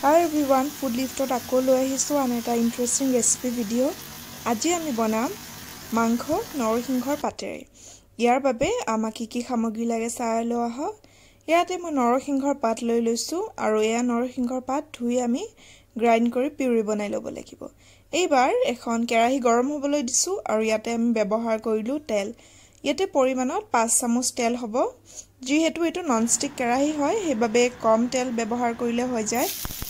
হাই everyone, food লিফ্টত আকৌ লৈ আহিছোঁ আন এটা ইণ্টাৰেষ্টিং ৰেচিপি ভিডিঅ'। আজি আমি বনাম মাংস নৰসিংহৰ পাতেৰে। ইয়াৰ বাবে আমাক কি কি সামগ্ৰী লাগে চাই লওঁ আহক। ইয়াতে মই নৰসিংহৰ পাত লৈ লৈছোঁ আৰু এয়া নৰসিংহৰ পাত ধুই আমি গ্ৰাইণ্ড কৰি পিউৰি বনাই ল'ব লাগিব। এইবাৰ এখন কেৰাহী গৰম হ'বলৈ দিছোঁ আৰু ইয়াতে আমি ব্যৱহাৰ কৰিলোঁ তেল। ইয়াতে পৰিমাণত 5 চামুচ তেল হ'ব। যিহেতু এইটো ননষ্টিক কেৰাহী হয়, সেইবাবে কম তেল ব্যৱহাৰ কৰিলে হৈ যায়।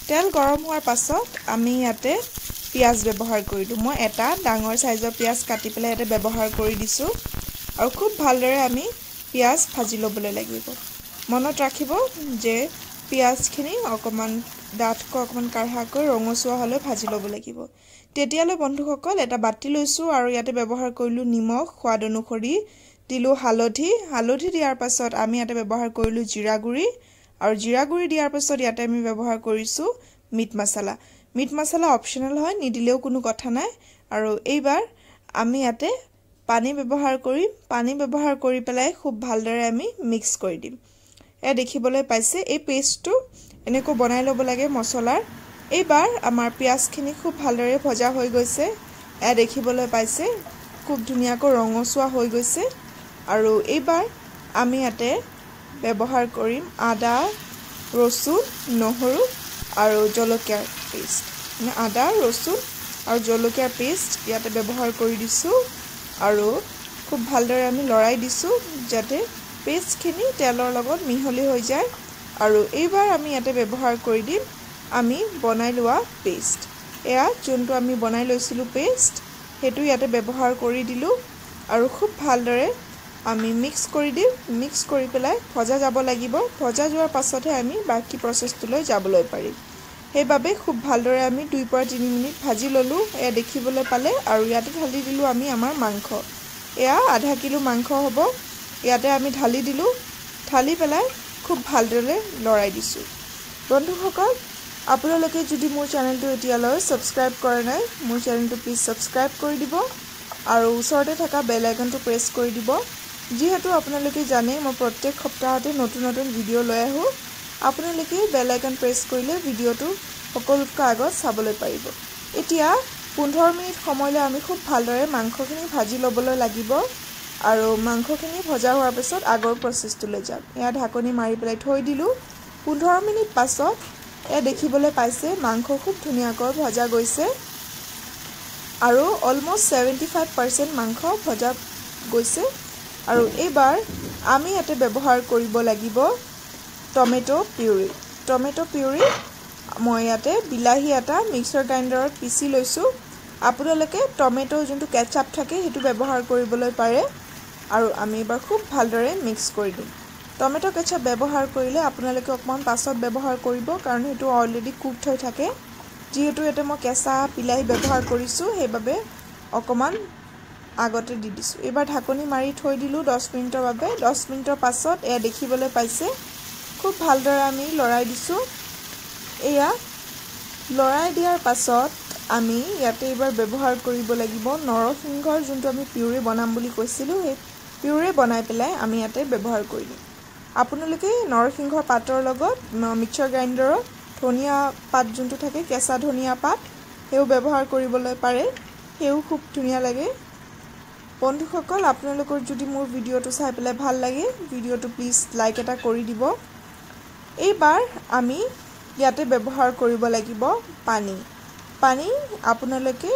তেল গৰম হোৱাৰ পাছত আমি ইয়াতে পিঁয়াজ ব্যৱহাৰ কৰিলোঁ। মই এটা ডাঙৰ চাইজৰ পিঁয়াজ কাটি পেলাই ইয়াতে ব্যৱহাৰ কৰি দিছোঁ আৰু খুব ভালদৰে আমি পিঁয়াজ ভাজি ল'বলৈ লাগিব। মনত ৰাখিব যে পিঁয়াজখিনি অকণমান ডাঠকৈ, অকণমান কাঢ়াকৈ ৰঙচুৱা হ'লে ভাজি ল'ব লাগিব। তেতিয়ালৈ বন্ধুসকল, এটা বাতি লৈছোঁ আৰু ইয়াতে ব্যৱহাৰ কৰিলোঁ নিমখ সোৱাদ অনুসৰি, দিলোঁ হালধি। হালধি দিয়াৰ পাছত আমি ইয়াতে ব্যৱহাৰ কৰিলোঁ জিৰা গুড়ি আৰু জিৰা গুড়ি দিয়াৰ পাছত ইয়াতে আমি ব্যৱহাৰ কৰিছোঁ মিট মছলা। মিট মছলা অপশ্যনেল হয়, নিদিলেও কোনো কথা নাই। আৰু এইবাৰ আমি ইয়াতে পানী ব্যৱহাৰ কৰিম। পানী ব্যৱহাৰ কৰি পেলাই খুব ভালদৰে আমি মিক্স কৰি দিম। এয়া দেখিবলৈ পাইছে, এই পেষ্টটো এনেকৈ বনাই ল'ব লাগে মছলাৰ। এইবাৰ আমাৰ পিঁয়াজখিনি খুব ভালদৰে ভজা হৈ গৈছে। এয়া দেখিবলৈ পাইছে, খুব ধুনীয়াকৈ ৰঙচুৱা হৈ গৈছে। আৰু এইবাৰ আমি ইয়াতে ব্যৱহাৰ কৰিম আদা, ৰচুন, নহৰু আৰু জলকীয়াৰ পেষ্ট। মানে আদা, ৰচুন আৰু জলকীয়াৰ পেষ্ট ইয়াতে ব্যৱহাৰ কৰি দিছোঁ আৰু খুব ভালদৰে আমি লৰাই দিছোঁ যাতে পেষ্টখিনি তেলৰ লগত মিহলি হৈ যায়। আৰু এইবাৰ আমি ইয়াতে ব্যৱহাৰ কৰি দিম আমি বনাই লোৱা পেষ্ট। এয়া যোনটো আমি বনাই লৈছিলোঁ পেষ্ট, সেইটো ইয়াতে ব্যৱহাৰ কৰি দিলোঁ আৰু খুব ভালদৰে আমি মিক্স কৰি দিম। মিক্স কৰি পেলাই ভজা যাব লাগিব। ভজা যোৱাৰ পাছতহে আমি বাকী প্ৰচেছটোলৈ যাবলৈ পাৰিম। সেইবাবে খুব ভালদৰে আমি 2 পৰা 3 মিনিট ভাজি ল'লোঁ। এয়া দেখিবলৈ পালে। আৰু ইয়াতে ঢালি দিলোঁ আমি আমাৰ মাংস। এয়া আধা কিলো মাংস হ'ব। ইয়াতে আমি ঢালি দিলোঁ। ঢালি পেলাই খুব ভালদৰে লৰাই দিছোঁ। বন্ধুসকল, আপোনালোকে যদি মোৰ চেনেলটো এতিয়ালৈ ছাবস্ক্ৰাইব কৰা নাই, মোৰ চেনেলটো প্লিজ ছাবস্ক্ৰাইব কৰি দিব আৰু ওচৰতে থকা বেল আইকনটো প্ৰেছ কৰি দিব। যিহেতু আপোনালোকে জানে মই প্ৰত্যেক সপ্তাহতে নতুন নতুন ভিডিঅ' লৈ আহোঁ, আপোনালোকে বেল আইকন প্ৰেছ কৰিলে ভিডিঅ'টো সকলোতকৈ আগত চাবলৈ পাৰিব। এতিয়া 15 মিনিট সময়লৈ আমি খুব ভালদৰে মাংসখিনি ভাজি ল'বলৈ লাগিব আৰু মাংসখিনি ভজা হোৱাৰ পিছত আগৰ প্ৰচেছটোলৈ যাম। এয়া ঢাকনি মাৰি পেলাই থৈ দিলোঁ। 15 মিনিট পাছত এয়া দেখিবলৈ পাইছে মাংস খুব ধুনীয়াকৈ ভজা গৈছে আৰু অলমষ্ট 75% মাংস ভজা গৈছে। আৰু এইবাৰ আমি ইয়াতে ব্যৱহাৰ কৰিব লাগিব টমেট' পিউৰি। টমেট' পিউৰি মই ইয়াতে বিলাহী এটা মিক্সাৰ গ্ৰাইণ্ডাৰত পিচি লৈছোঁ। আপোনালোকে টমেট' যোনটো কেটছআপ থাকে সেইটো ব্যৱহাৰ কৰিবলৈ পাৰে। আৰু আমি এইবাৰ খুব ভালদৰে মিক্স কৰি দিম। টমেট' কেটছআপ ব্যৱহাৰ কৰিলে আপোনালোকে অকণমান পাছত ব্যৱহাৰ কৰিব, কাৰণ সেইটো অলৰেডি কুকড হৈ থাকে। যিহেতু ইয়াতে মই কেঁচা বিলাহী ব্যৱহাৰ কৰিছোঁ, সেইবাবে অকণমান আগতে দি দিছোঁ। এইবাৰ ঢাকনি মাৰি থৈ দিলোঁ 10 মিনিটৰ বাবে। 10 মিনিটৰ পাছত এয়া দেখিবলৈ পাইছে খুব ভালদৰে আমি লৰাই দিছোঁ। এয়া লৰাই দিয়াৰ পাছত আমি ইয়াতে এইবাৰ ব্যৱহাৰ কৰিব লাগিব নৰসিংহৰ যোনটো আমি পিউৰি বনাম বুলি কৈছিলোঁ, সেই পিউৰি বনাই পেলাই আমি ইয়াতে ব্যৱহাৰ কৰি দিম। আপোনালোকে নৰসিংহৰ পাতৰ লগত মিক্সাৰ গ্ৰাইণ্ডাৰত ধনিয়া পাত যোনটো থাকে, কেঁচা ধনিয়া পাত, সেও ব্যৱহাৰ কৰিবলৈ পাৰে। সেও খুব ধুনীয়া লাগে। বন্ধুসকল, আপোনালোকৰ যদি মোৰ ভিডিঅ'টো চাই পেলাই ভাল লাগে, ভিডিঅ'টো প্লিজ লাইক এটা কৰি দিব। এইবাৰ আমি ইয়াতে ব্যৱহাৰ কৰিব লাগিব পানী। পানী আপোনালোকে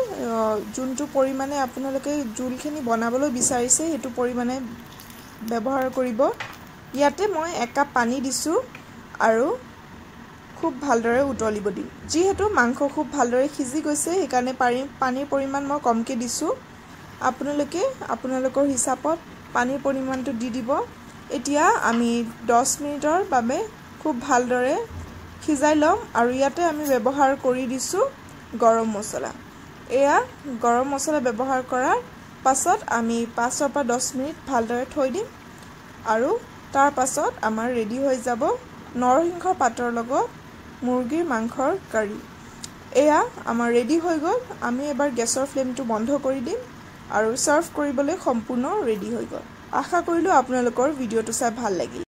যোনটো পৰিমাণে আপোনালোকে জোলখিনি বনাবলৈ বিচাৰিছে সেইটো পৰিমাণে ব্যৱহাৰ কৰিব। ইয়াতে মই 1 কাপ পানী দিছোঁ আৰু খুব ভালদৰে উতলিব দিম। যিহেতু মাংস খুব ভালদৰে সিজি গৈছে, সেইকাৰণে পানীৰ পৰিমাণ মই কমকৈ দিছোঁ। আপোনালোকে আপোনালোকৰ হিচাপত পানীৰ পৰিমাণটো দি দিব। এতিয়া আমি 10 মিনিটৰ বাবে খুব ভালদৰে সিজাই ল'ম আৰু ইয়াতে আমি ব্যৱহাৰ কৰি দিছোঁ গৰম মছলা। এয়া গৰম মছলা ব্যৱহাৰ কৰাৰ পাছত আমি 5ৰ পৰা 10 মিনিট ভালদৰে থৈ দিম আৰু তাৰ পাছত আমাৰ ৰেডি হৈ যাব নৰসিংহৰ পাতৰ লগত মুৰ্গীৰ মাংসৰ কাৰী। এয়া আমাৰ ৰেডি হৈ গ'ল। আমি এবাৰ গেছৰ ফ্লেমটো বন্ধ কৰি দিম আৰু ছাৰ্ভ কৰিবলৈ সম্পূৰ্ণ ৰেডি হৈ গ'ল। আশা কৰিলোঁ আপোনালোকৰ ভিডিঅ'টো চাই ভাল লাগিল।